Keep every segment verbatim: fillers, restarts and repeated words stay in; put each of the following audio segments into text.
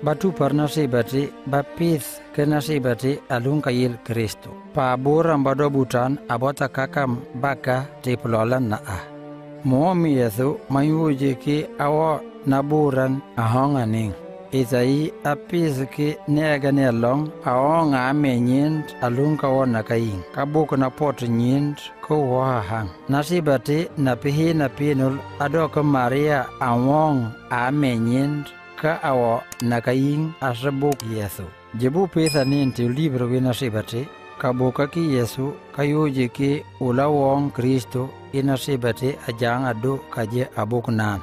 Batupar nashipati, bapis ke nashipati alung kayil Kristo. Paburam bado butan abota kakam baka tipulolan na a. Momi Yesu mayuji ki awo naburan ahong aning. Isai apis ki nega nelong aong amenyin alung kawo nakaing. Kabuk na pot nyin ko wahang. Nashipati na pihi na pinul ado ke Maria awong amenyin ka awo nakaing asabuk Yesu. Jebu pisa nin tiulibra wi nashipati, kabuka ki Yesu, kayuji ki ulawong Kristo, i nashipati ajang adu kaje abuk nan.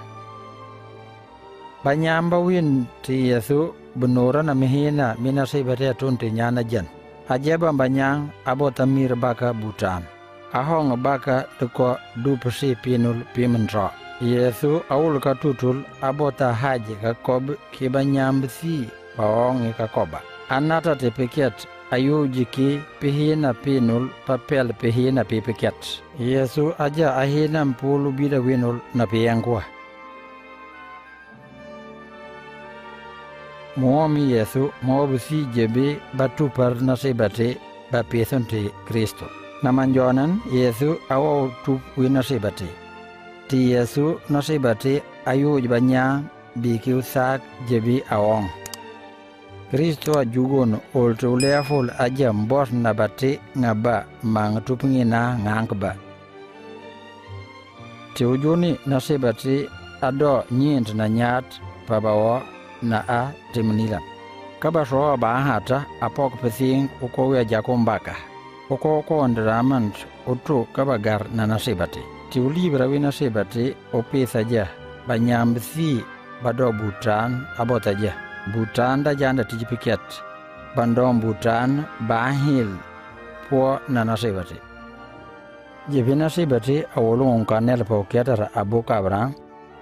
Banyam bawin ti Yesu, benura na mihina mi nashipati atun ti nyana jan. Aja bam banyang abota mir baka butan. Ahong baka teko dupsi pinul pimenro. Yesu aul katutul abota haji kakob ki banyam besi baong i kakoba. Anata te piket ayuji ki pihi na pinul papel pihi na pi piket. Yesu aja ahinam pulu bida winul na piyangkua. Momi Yesu, mobusi jebi batupar nashipati, bapisun ti Kristo. Namanjonan Yesu awo tup wi nashipati. Ti Yesu nashipati ayu jibanya biki usak jebi awong. Kristo ajugun ultu leful ajam bos nabati ngaba mang tup ngina ngangkba. Tiujuni nashipati ado nyint na nyat pabawo na a timnilam. Kaba so bahata apok pesing uko wi ajakum baka. Uko ko ndraman utu kaba gar na nashipati. Tiulibra wi nashipati upi saja banyam besi bado butan abota ja. Butan da janda tijipiket. Bandong butan bahil po na nashipati. Jebi nashipati awolung kanel po ketar abu kabrang.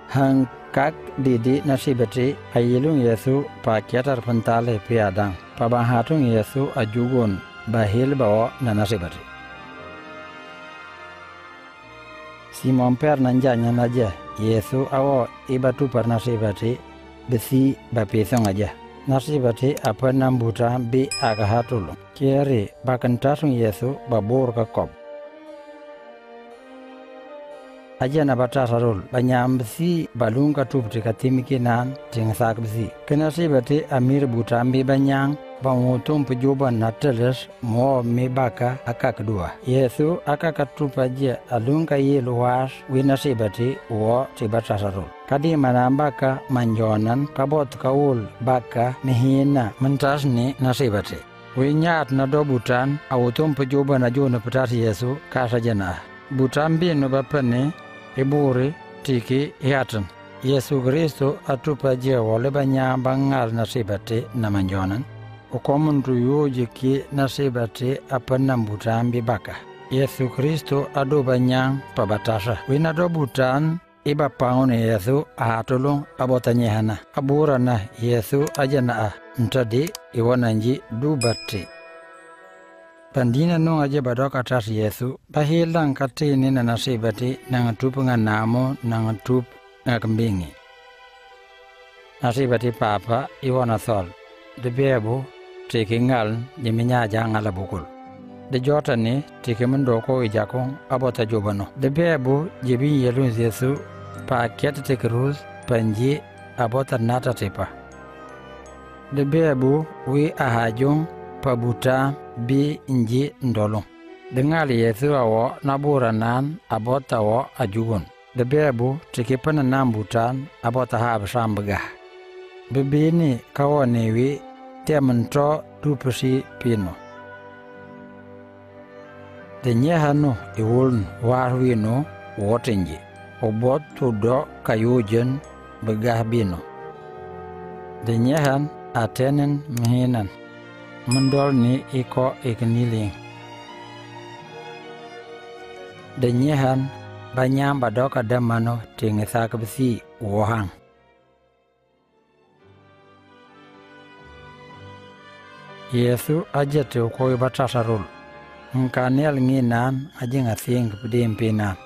Hangkak didi nashipati ayilung Yesu pa ketar pentale piadang. Pabahatung Yesu ajugun bahil bawo na nashipati. Simon Per nanjanya naja Yesu awo ibatupar nashipati besi bapisong aja. Nashipati apanam buta bi akahatul. Keri bakantasung Yesu babur kakob. Aja na batasarul banyam besi balung katup ti katimiki nan tingsak besi. Ke nashipati amir buta bi banyang bangutum pejuban nateles mo mi baka akak dua. Yesu akak katup aja alung kayil was wi nashipati wo tibatasarul. Kadi manam baka manjonan kabot kaul baka mihina mentas ni nashipati. Winyat nado butan awutum pejuban aju na petas Yesu kasa jana. Butan binu bapani iburi tiki iatan. Yesu Kristo atupa je wole banya bangal nashipati namanjonan. Ukomun tuyu jiki nashipati apanam butan bi baka. Yesu Kristo adu banyang pabatasa. Wina do butan ibapangun Yesu ahatulung abotanyehana. Aburana Yesu ajana a ntadi iwananji dubati. Pandina nung aja badok atas Yesu, bahilang katini na nashipati nang tupunga namo nang tup ngakembingi. Nashipati papa iwana sol. Debebu tiki ngal nyiminya ja ngal abukul. Dejotani tiki mendoko ijakong abota jubano. Debebu jibi yelun Yesu pa ket tiki rus panji abota nata tipa. Debebu wi ahajung pabuta bi nji ndolung. Dengal Yesu awo naburanan abota wo ajugun. Debebu tiki pananam butan abota hab sambega. Bebini kawani wi temento dupesi pino. Denyehanu iwuln warwino wotinji. Obot tudo kayujen begah bino. Denyehan atenen mehinan. Mendolni iko ikniling. Denyehan banyam badok adamano tingisak besi wohang. Yesu aja tiko ibatasarul. Ngkanel nginan ajing asing kepedimpinan.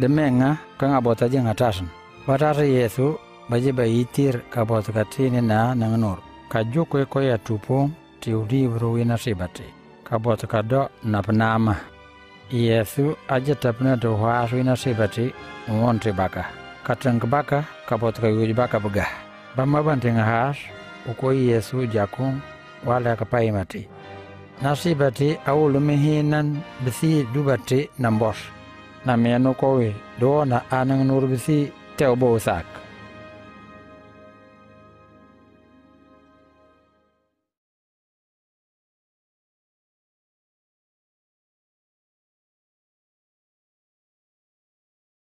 Demenga kang abota jing atasan. Batasa Yesu Bajiba itir kabotka ti nina nangnur. Kajuk koi koi atupung tiuli bru ina sibati. Kabotka do napnama. Yesu aja tapna do hasu ina sibati ngon tibaka. Katang baka kabotka yuj baka baga. Bama banting has uko Yesu jakung wala kapai mati. Nasibati aulu mihinan bisi dubati nambos. Na menu koi do na anang nur bisi teo bosak.